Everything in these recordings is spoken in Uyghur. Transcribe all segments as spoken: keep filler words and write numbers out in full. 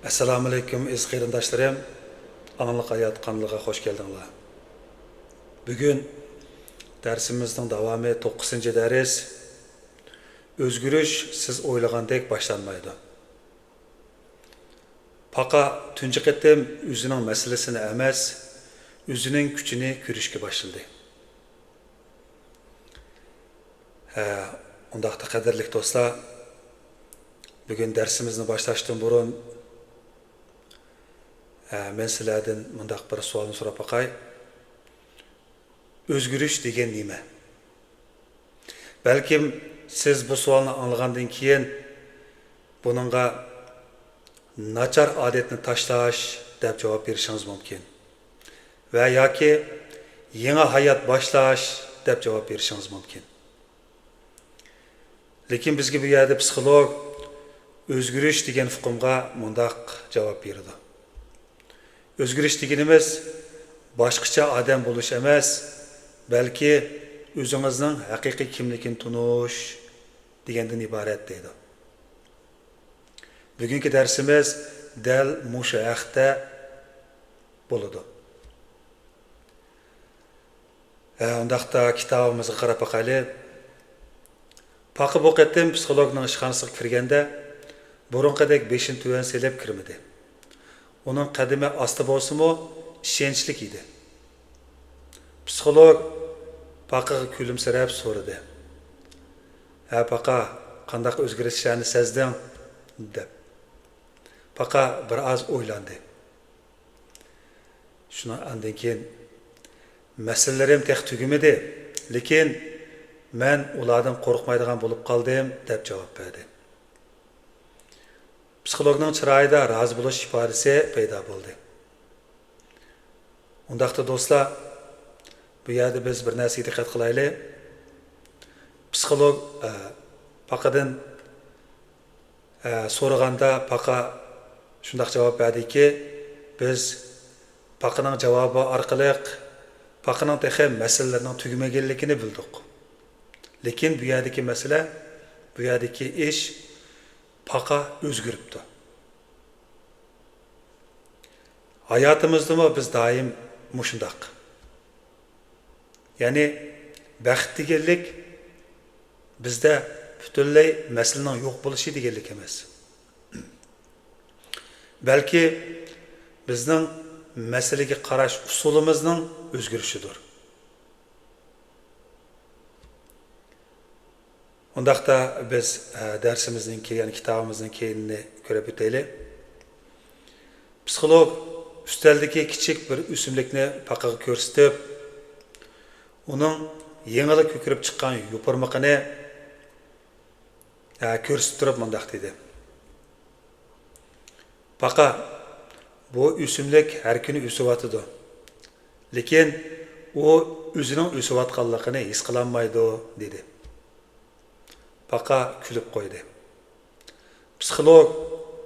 ئەسسالامۇئەلەيكۇم، ئەزىز قېرىنداشلىرىم. ئاڭلىق ھايات قانىلىغا خوش كەلدىڭلار. بۈگۈن دەرسىمىزنىڭ داۋامى، توققۇزىنچى دەرس. ئۆزگىرىش سىز ئويلىغاندەك باشلانمايدۇ. پاقا تۇنجى قېتىم ئۆزىنىڭ مەسىلىسىنى ئەمەس، ئۆزىنىڭ كۈچىنى كۆرۈشكە باشلىدى. ھە، ئۇنداقتا قەدىرلىك دوستلار، بۈگۈن دەرسىمىزنى باشلاشتىن بۇرۇن، ھە، مەن سىلەردىن مۇنداق بىر سوئالنى سوراپ باقاي. ئۆزگىرىش دېگەن نېمە؟ بەلكىم سىز بۇ سوئالنى ئاڭلىغاندىن كېيىن بۇنىڭغا ناچار ئادەتنى تاشلاش دەپ جاۋاب بېرىشىڭىز مۇمكىن. ۋە ياكى يېڭى ھايات باشلاش دەپ جاۋاب بېرىشىڭىز مۇمكىن. لېكىن بىزگە بۇ يەردە پسىخولوگ ئۆزگىرىش دېگەن ئۇقۇمغا مۇنداق جاۋاب بېرىدۇ. ئۆزگىرىش دېگىنىمىز باشقىچە ئادەم بولۇش ئەمەس، بەلكى ئۆزىڭىزنىڭ ھەقىقىي كىملىكىنى تونۇش دېگەندىن ئىبارەت دەيدۇ. بۈگۈنكى دەرسىمىز دەل مۇشۇ ھەقتە بولىدۇ. ھە، ئۇنداقتا كىتابىمىزغا قاراپ باقايلى. پاقا بۇ قېتىم پسىخولوگنىڭ ئىشخانىسىغا كىرگەندە، بۇرۇنقىدەك بېشىنى تۆۋەن سېلىپ كىرمىدى. ئۇنىڭ قەدىمى ئاستا بولسىمۇ، ئىشەنچلىك ئىدى. پسىخولوگ پاقىغا كۈلۈمسىرەپ سورىدى. «ھە، پاقا، قانداق ئۆزگىرىشلەرنى سەزدىڭ؟» دەپ. پاقا بىر ئاز ئويلاندى. شۇنىڭ ئاندىن كېيىن، «مەسىلىلىرىم تېخى تۈگىمىدى، لېكىن مەن ئۇلاردىن قورقمايدىغان بولۇپ قالدىم» دەپ جاۋاب بەردى. پسىخولوگنىڭ چىرايىدا رازى بولۇش ئىپادىسى پەيدا بولدى. ئۇنداقتا دوستلار، بۇ يەردە بىز بىر نەرسىگە دىققەت قىلايلى. پسىخولوگ، ئە، پاقىدىن، ئە، سورىغاندا پاقا شۇنداق جاۋاب بەردىكى، بىز پاقىنىڭ جاۋابى ئارقىلىق پاقىنىڭ تېخى مەسىلىلىرىنىڭ تۈگىمىگەنلىكىنى بىلدۇق. لېكىن بۇ يەردىكى مەسىلە، بۇ يەردىكى ئىش، پاقا ئۆزگىرىپتۇ. ھاياتىمىزدىمۇ بىز دائىم مۇشۇنداق. يەنى بەخت دېگەنلىك بىزدە پۈتۈنلەي مەسىلىنىڭ يوق بولۇشى دېگەنلىك ئەمەس. بەلكى بىزنىڭ مەسىلىگە قاراش ئۇسۇلىمىزنىڭ ئۆزگىرىشىدۇر. ئۇنداقتا بىز، ئە، دەرسىمىزنىڭكى، يەنى كىتابىمىزنىڭ كەينىنى كۆرۈپ ئۆتەيلى. پسىخولوگ ئۈستەلدىكى كىچىك بىر ئۆسۈملۈكنى پاقىغا كۆرسىتىپ، ئۇنىڭ يېڭىلا كۆكىرىپ چىققان يوپۇرمىقىنى، ئە، كۆرسىتىپ تۇرۇپ مۇنداق دېدى. پاقا، بۇ ئۆسۈملۈك ھەر كۈنى ئۆسۈۋاتىدۇ. لېكىن ئۇ ئۆزىنىڭ ئۆسۈۋاتقانلىقىنى ھېس قىلالمايدۇ، دېدى. پاقا كۈلۈپ قويدى. پسىخولوگ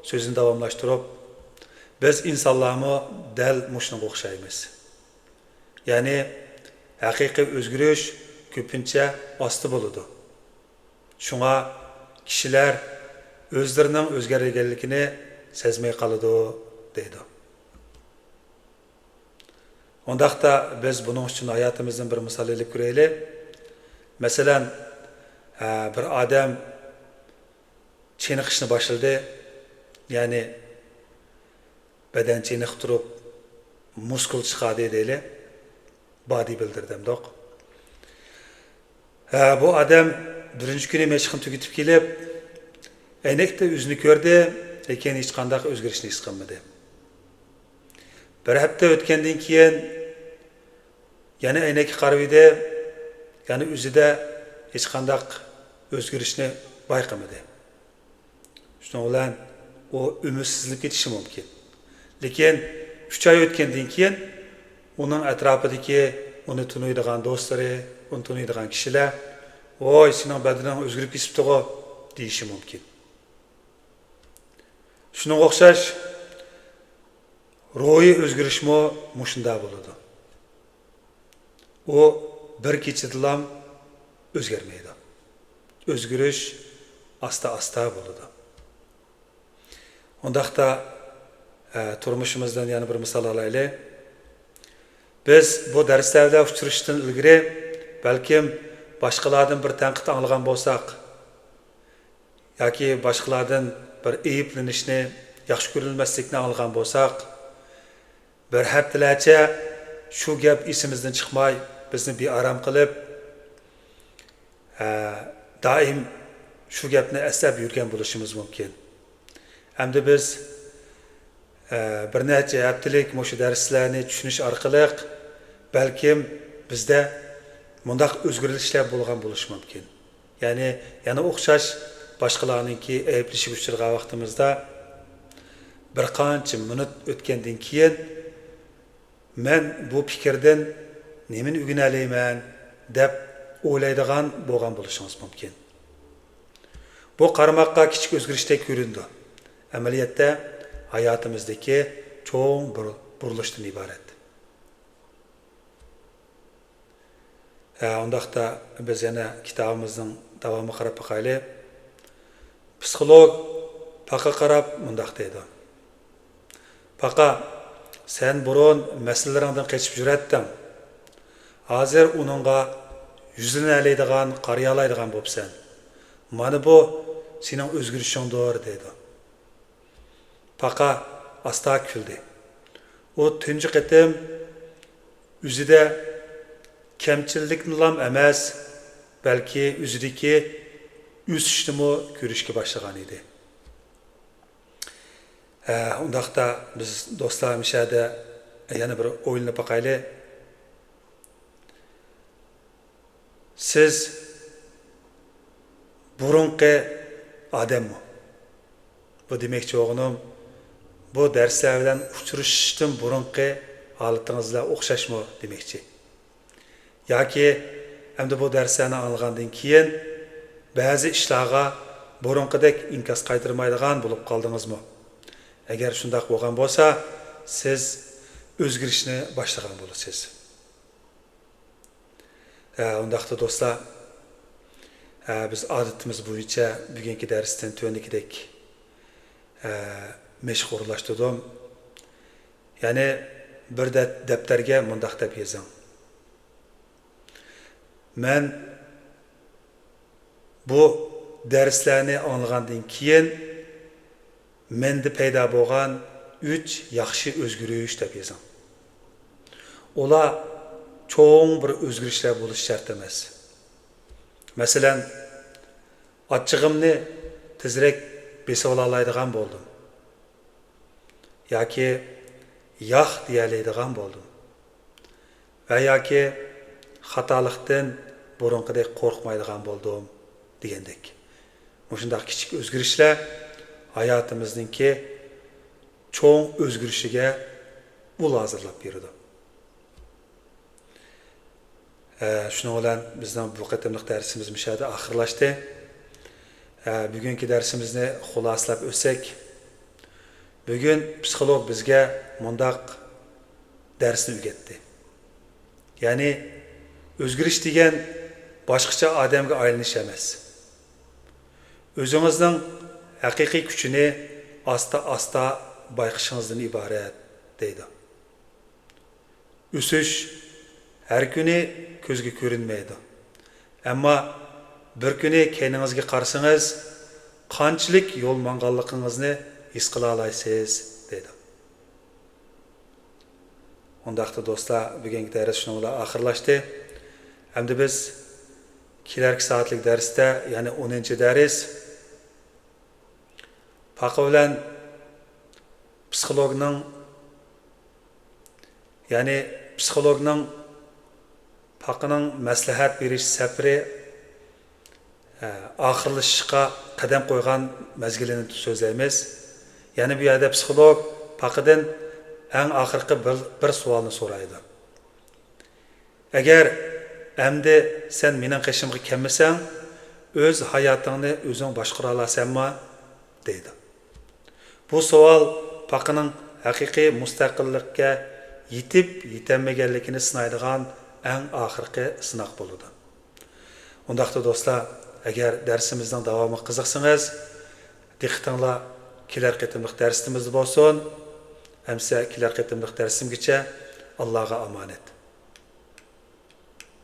سۆزىنى داۋاملاشتۇرۇپ، بىز ئىنسانلارمۇ دەل مۇشۇنىڭغا ئوخشايمىز. يەنى ھەقىقىي ئۆزگىرىش كۆپىنچە ئاستا بولىدۇ. شۇڭا كىشىلەر ئۆزلىرىنىڭ ئۆزگەرگەنلىكىنى سەزمەي قالىدۇ، دەيدۇ. ئۇنداقتا بىز بۇنىڭ ئۈچۈن ھاياتىمىزدىن بىر مىسال ئېلىپ كۆرەيلى. مەسىلەن، ھە، بىر ئادەم چېنىقىشنى باشلىدى، يەنى بەدەن چېنىقتۇرۇپ، مۇسكۇل چىقاردى دەيلى، بادى بىلدىر دەمدۇق. ھە، بۇ ئادەم بىرىنچى كۈنى مەشقىنى تۈگىتىپ كېلىپ، ئەينەكتە ئۆزىنى كۆردى، لېكىن ھېچقانداق ئۆزگىرىشنى ھېس قىلمىدى. بىر ھەپتە ئۆتكەندىن كېيىن، يەنە ئەينەككە قارىۋىدى، يەنە ئۆزىدە ھېچقانداق ئۆزگىرىشنى بايقىمىدى. شۇنىڭ بىلەن ئۇ ئۈمىدسىزلىنىپ كېتىشى مۇمكىن. لېكىن ئۈچ ئاي ئۆتكەندىن كېيىن ئۇنىڭ ئەتراپىدىكى ئۇنى تونۇيدىغان دوستلىرى، ئۇنى تونۇيدىغان كىشىلەر، «ۋوي، سېنىڭ بەدىنىڭ ئۆزگىرىپ كېتىپتىغۇ» دېيىشى مۇمكىن. شۇنىڭغا ئوخشاش روھىي ئۆزگىرىشمۇ مۇشۇنداق بولىدۇ. ئۇ بىر كېچىدىلا ئۆزگەرمەيدۇ. ئۆزگىرىش ئاستا-ئاستا بولىدۇ. ئۇنداقتا ئە، تۇرمۇشىمىزدىن يەنە بىر مىسال ئالايلى. بىز بۇ دەرسلەر بىلەن ئۇچرىشىشتىن ئىلگىرى، بەلكىم باشقىلاردىن بىر تەنقىد ئاڭلىغان بولساق ياكى باشقىلاردىن بىر ئەيىبلىنىشنى، ياخشى كۆرۈلمەسلىكنى ئاڭلىغان بولساق، بىر ھەپتىلەرچە شۇ گەپ ئېسىمىزدىن چىقماي، بىزنى بىئارام قىلىپ، ھە، دائىم شۇ گەپنى ئەسلەپ يۈرگەن بولۇشىمىز مۇمكىن. ئەمدى بىز، ھە، بىر نەچچە ھەپتىلىك مۇشۇ دەرسلەرنى چۈشىنىش ئارقىلىق، بەلكىم بىزدە مۇنداق ئۆزگىرىشلەر بولغان بولۇشى مۇمكىن. يەنى، يەنە ئوخشاش باشقىلارنىڭكى ئەيىبلىشىگە ئۇچرىغان ۋاقتىمىزدا، بىر قانچە مىنۇت ئۆتكەندىن كېيىن، مەن بۇ پىكىردىن نېمىنى ئۆگىنەلەيمەن، دەپ ئويلايدىغان بولغان بولۇشىڭىز مۇمكىن. بۇ قارىماققا كىچىك ئۆزگىرىشتەك كۆرۈنىدۇ. ئەمەلىيەتتە ھاياتىمىزدىكى چوڭ بىر بۇرۇلۇشتىن ئىبارەت. ھە، ئۇنداقتا بىز يەنە كىتابىمىزنىڭ داۋامىغا قاراپ باقايلى. پسىخولوگ پاقا قاراپ مۇنداق دەيدۇ: «پاقا، سەن بۇرۇن مەسىلىلىرىڭدىن قېچىپ يۈرەتتىڭ. ھازىر ئۇنىڭغا يۈزلىنەلەيدىغان، قارىيالايدىغان بوپسەن. مانا بۇ سېنىڭ ئۆزگىرىشىڭدۇر» دەيدۇ. پاقا ئاستا كۈلدى. ئۇ تۇنجى قېتىم ئۆزىدە كەمچىللىكنىلام ئەمەس، بەلكى ئۆزىدىكى ئۆسۈشنىمۇ كۆرۈشكە باشلىغان ئىدى. ھە، ئۇنداقتا بىز دوستلار مۇشۇ يەردە يەنە بىر ئويلىنىپ باقايلى. سىز بۇرۇنقى ئادەممۇ؟ بۇ دېمەكچى بولغىنىم، بۇ دەرسلەر بىلەن ئۇچرىشىشتىن بۇرۇنقى ھالىتىڭىز بىلەن ئوخشاشمۇ دېمەكچى. ياكى ئەمدى بۇ دەرسلەرنى ئاڭلىغاندىن كېيىن بەزى ئىشلارغا بۇرۇنقىدەك ئىنكاس قايتۇرمايدىغان بولۇپ قالدىڭىزمۇ؟ ئەگەر شۇنداق بولغان بولسا، سىز ئۆزگىرىشنى باشلىغان بولىسىز. ھە، ئۇنداقتا دوستلار، ھە، بىز ئادىتىمىز بويىچە بۈگۈنكى دەرستىن تۆۋەندىكىدەك، ھە، مەشىق ئورۇنلاشتۇردۇم. يەنى بىر دەپ-، دەپتەرگە مۇنداق دەپ يېزىڭ: «مەن بۇ دەرسلەرنى ئاڭلىغاندىن كېيىن مەندە پەيدا بولغان ئۈچ ياخشى ئۆزگىرىش» دەپ يېزىڭ. ئۇلار چوڭ بىر ئۆزگىرىشلەر بولۇشى شەرت ئەمەس. مەسىلەن، ئاچچىقىمنى تېزرەك بېسىۋالالايدىغان بولدۇم. ياكى ياق دېيەلەيدىغان بولدۇم. ۋە ياكى خاتالىقتىن بۇرۇنقىدەك قورقمايدىغان بولدۇم دېگەندەك. مۇشۇنداق كىچىك ئۆزگىرىشلەر ھاياتىمىزنىڭكى چوڭ ئۆزگىرىشىگە ئۇل ھازىرلاپ بېرىدۇ. ئە، شۇنىڭ بىلەن بىزنىڭ بۇ قېتىملىق دەرسىمىز مۇشۇ يەردە ئاخىرلاشتى. ئە، بۈگۈنكى دەرسىمىزنى خۇلاسىلاپ ئۆتسەك، بۈگۈن پسىخولوگ بىزگە مۇنداق دەرسنى ئۆگەتتى. يەنى، ئۆزگىرىش دېگەن باشقىچە ئادەمگە ئايلىنىش ئەمەس. ئۆزىڭىزنىڭ ھەقىقىي كۈچىنى ئاستا-ئاستا بايقىشىڭىزدىن ئىبارەت، دەيدۇ. ئۆسۈش ھەر كۈنى كۆزگە كۆرۈنمەيدۇ. ئەمما بىر كۈنى كەينىڭىزگە قارىسىڭىز، قانچىلىك يول ماڭغانلىقىڭىزنى ھېس قىلالايسىز، دەيدۇ. ئۇنداقتا دوستلار، بۈگۈنكى دەرس شۇنىڭ بىلەن ئاخىرلاشتى. ئەمدى بىز كېلەركى سائەتلىك دەرستە، يەنى ئونىنچى دەرس، پاقا بىلەن پسىخولوگنىڭ، يەنى پسىخولوگنىڭ پاقىنىڭ مەسلىھەت بېرىش سەپىرى، ئە، ئاخىرلىشىشقا قەدەم قويغان مەزگىلىنى سۆزلەيمىز. يەنى بۇ يەردە پسىخولوگ پاقىدىن ئەڭ ئاخىرقى بىر، بىر سوئالنى سورايدۇ. «ئەگەر ئەمدى سەن مېنىڭ قېشىمغا كەلمىسەڭ، ئۆز ھاياتىڭنى ئۆزۈڭ باشقۇرالارسەنما؟» دەيدۇ. بۇ سوئال پاقىنىڭ ھەقىقىي مۇستەقىللىقكە يېتىپ يېتەلمىگەنلىكىنى سىنايدىغان ئەڭ ئاخىرقى سىناق بولىدۇ. ئۇنداقتا دوستلار، ئەگەر دەرسىمىزنىڭ داۋامىغا قىزىقسىڭىز، دىققىتىڭلار كېلەر قېتىملىق دەرسىمىزدە بولسۇن. ئەمسە كېلەر قېتىملىق دەرسىمگىچە ئاللاغا ئامانەت.